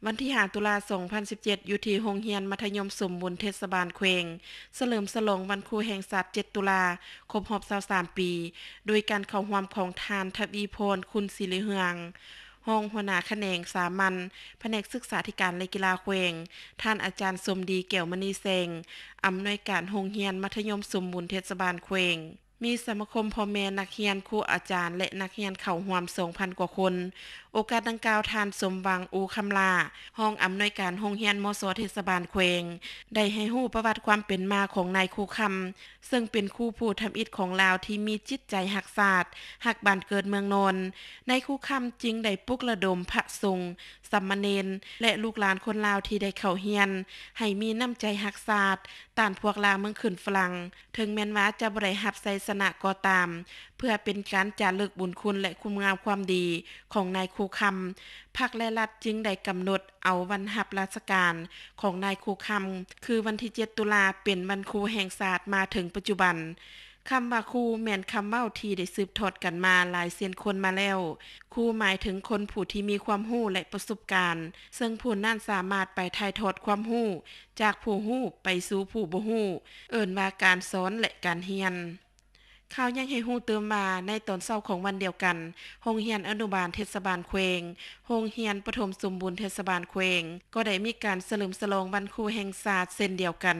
ວັນທີຫ້າ ຕຸລາ ສອງພັນສິບເຈັດ ຢູ່ທີ່ໂຮງຮຽນມັດທະຍົມສົມບູນເທດສະບານແຂວງ ສະເຫຼີມສະຫຼອງວັນຄູແຫ່ງຊາດ ເຈັດ ຕຸລາ ຄົບຮອບ ຊາວສາມ ປີ ໂດຍການເຂົ້າຮ່ວມຂອງທ່ານ ທະວີພອນ ຄຸນສີລິເຮືອງ ຮອງຫົວໜ້າຂະແໜງສາມັນ ພະແນກສຶກສາທິການ ແລະ ກິລາແຂວງ, ທ່ານອາຈານ ສົມດີ ແກ້ວມະນີແສງ ອຳນວຍການໂຮງຮຽນມັດທະຍົມສົມບູນເທດສະບານແຂວງ, ມີສະມາຄົມພໍ່ແມ່ນັກຮຽນ, ຄູອາຈານ ແລະ ນັກຮຽນເຂົ້າຮ່ວມ ສອງພັນ ກວ່າຄົນ. ໂອກາດດັ່ງກ່າວ, ທ່ານ ສົມຫວັງ ອູຄຳລາ ຮອງອຳນວຍການໂຮງຮຽນ ມສ ເທດສະບານແຂວງ ໄດ້ໃຫ້ຮູ້ປະຫວັດຄວາມເປັນມາຂອງນາຍຄູຄຳ ເຊິ່ງເປັນຄູຜູ້ທຳອິດຂອງລາວທີ່ມີຈິດໃຈຮັກຊາດ, ຮັກບ້ານເກີດເມືອງນອນ. ນາຍຄູຄຳຈຶ່ງໄດ້ປຸກລະດົມພະສົງ, ສາມະເນນ ແລະ ລູກຫຼານຄົນລາວທີ່ໄດ້ເຂົ້າຮຽນ ໃຫ້ມີນ້ຳໃຈຮັກຊາດ, ຕ້ານພວກລ່າເມືອງຂຶ້ນຝຣັ່ງ, ເຖິງແມ່ນວ່າຈະບໍ່ໄດ້ຮັບໄຊຊະນະກໍຕາມ, ເພື່ອເປັນການຈາລຶກບຸນຄຸນ ແລະ ຄຸນງາມຄວາມດີຂອງນາຍຄູຄຳ, ພັກ ແລະ ລັດຈຶ່ງໄດ້ກຳນົດເອົາວັນຮັບລາຊະການຂອງນາຍຄູຄຳ ຄືວັນທີ ເຈັດ ຕຸລາ ເປັນວັນຄູແຫ່ງຊາດມາເຖິງປັດຈຸບັນ. ຄຳວ່າຄູແມ່ນຄຳເວົ້າທີ່ໄດ້ສືບທອດກັນມາຫຼາຍເຊັ່ນຄົນມາແລ້ວ. ຄູໝາຍເຖິງຄົນຜູ້ທີ່ມີຄວາມຮູ້ ແລະ ປະສົບການ, ເຊິ່ງຜູ້ນັ້ນສາມາດໄປຖ່າຍທອດຄວາມຮູ້ຈາກຜູ້ຮູ້ໄປສູ່ຜູ້ບໍ່ຮູ້, ເອີ້ນວ່າການສອນ ແລະ ການຮຽນ. ຂ່າວຍັງໃຫ້ຮູ້ຕື່ມວ່າ ໃນຕອນເຊົ້າຂອງວັນດຽວກັນ, ໂຮງຮຽນອະນຸບານເທດສະບານແຂວງ, ໂຮງຮຽນປະຖົມສົມບູນເທດສະບານແຂວງ ກໍໄດ້ມີການສະເຫຼີມສະຫຼອງວັນຄູແຫ່ງຊາດເຊັ່ນດຽວກັນ.